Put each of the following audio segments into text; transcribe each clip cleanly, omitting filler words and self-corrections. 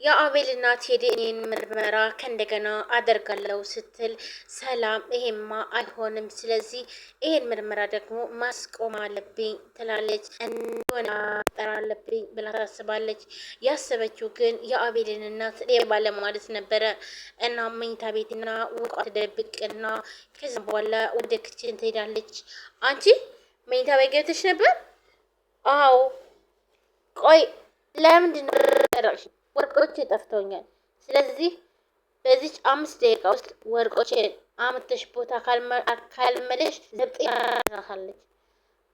የአቤል እናት የዲኤንኤን ምርመራ ከእንደገና አደርጋለሁ ስትል ሰላም ይሄማ አይሆንም፣ ስለዚህ ይሄን ምርመራ ደግሞ ማስቆም አለብኝ ትላለች። እንደሆነ አለብኝ ብላ ታስባለች። ያሰበችው ግን የአቤልን እናት ሌባ ለማለት ነበረ። እና መኝታ ቤትና ውቋ ትደብቅና ከዚም በኋላ ወደ ክችን ትሄዳለች። አንቺ መኝታ ቤት ገብተሽ ነበር? አዎ። ቆይ ለምንድን ነው ወርቆቼ ጠፍተውኛል። ስለዚህ በዚች 5 ደቂቃ ውስጥ ወርቆቼ አምጥተሽ ቦታ ካልመለሽ ዘብጥ ያራሳለች።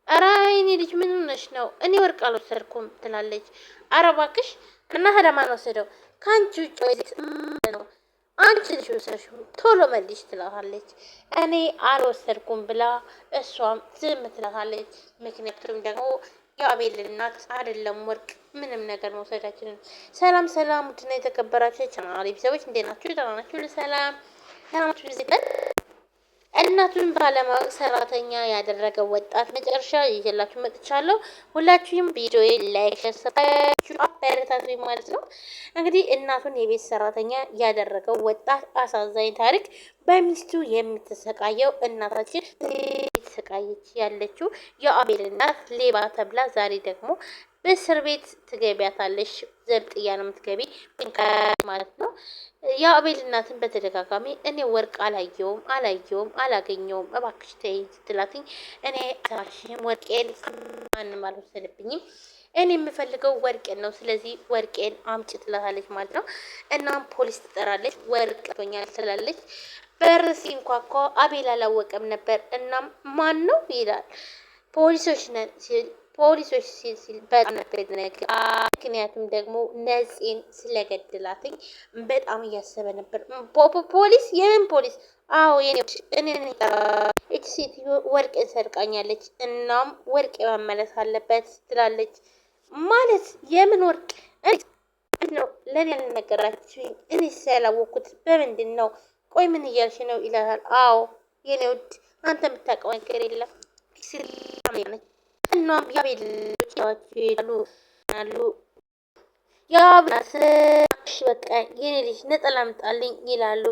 ኧረ የኔ ልጅ ምን ሆነሽ ነው? እኔ ወርቅ አልወሰድኩም ትላለች። ኧረ እባክሽ እና ታዲያ ማን ወሰደው? ከአንቺ ውጭ ነው አንቺ ልጅ ወሰድሽው፣ ቶሎ መልሽ ትላታለች። እኔ አልወሰድኩም ብላ እሷም ዝም ትላታለች። ምክንያቱም ደግሞ የአቤል እናት አይደለም ወርቅ ምንም ነገር መውሰዳችንን። ሰላም ሰላም፣ ውድና የተከበራችሁ የቻናሌ ቤተሰቦች እንዴት ናችሁ? ደህና ናችሁ? ሰላም ሰላማችሁ ብዙ ይበል። እናቱን ባለማወቅ ሰራተኛ ያደረገው ወጣት መጨረሻ ይዤላችሁ መጥቻለሁ። ሁላችሁም ቪዲዮ like፣ share፣ አበረታቱኝ ማለት ነው። እንግዲህ እናቱን የቤት ሰራተኛ ያደረገው ወጣት አሳዛኝ ታሪክ፣ በሚስቱ የምትሰቃየው እናታችን የተሰቃየች ያለችው የአቤል እናት ሌባ ተብላ ዛሬ ደግሞ በእስር ቤት ትገቢያታለሽ። ዘብጥያ ነው የምትገቢ ማለት ነው። የአቤል እናትን በተደጋጋሚ እኔ ወርቅ አላየውም አላየውም አላገኘውም እባክሽ ተይኝ ስትላትኝ እኔ አልሰማሽም፣ ወርቄን ማንም አልወሰደብኝም፣ እኔ የምፈልገው ወርቄን ነው፣ ስለዚህ ወርቄን አምጪ ትላታለች ማለት ነው። እናም ፖሊስ ትጠራለች። ወርቅ ቶኛል ትላለች። በር ሲንኳኳ አቤል አላወቀም ነበር። እናም ማን ነው ይላል። ፖሊሶች ነን ሲል ፖሊሶች ሲል ሲል በጣም ነበር የደነገጠው። ምክንያቱም ደግሞ ነፂን ስለገድላትኝ በጣም እያሰበ ነበር። ፖሊስ? የምን ፖሊስ? አዎ እኔ እች ሴትዮ ወርቅ ሰርቃኛለች፣ እናም ወርቅ መመለስ አለበት ትላለች። ማለት የምን ወርቅ ነው? ለእኔ ያልነገራችሁኝ? እኔ ያላወቅኩት በምንድን ነው? ቆይ ምን እያልሽ ነው? ይላታል። አዎ የኔ ውድ አንተ የምታውቀው ነገር የለም። እናም ያቤል ይሄዳሉ አሉ ያብራስ በቃ የኔ ልጅ ነጠላ አምጣልኝ ይላሉ።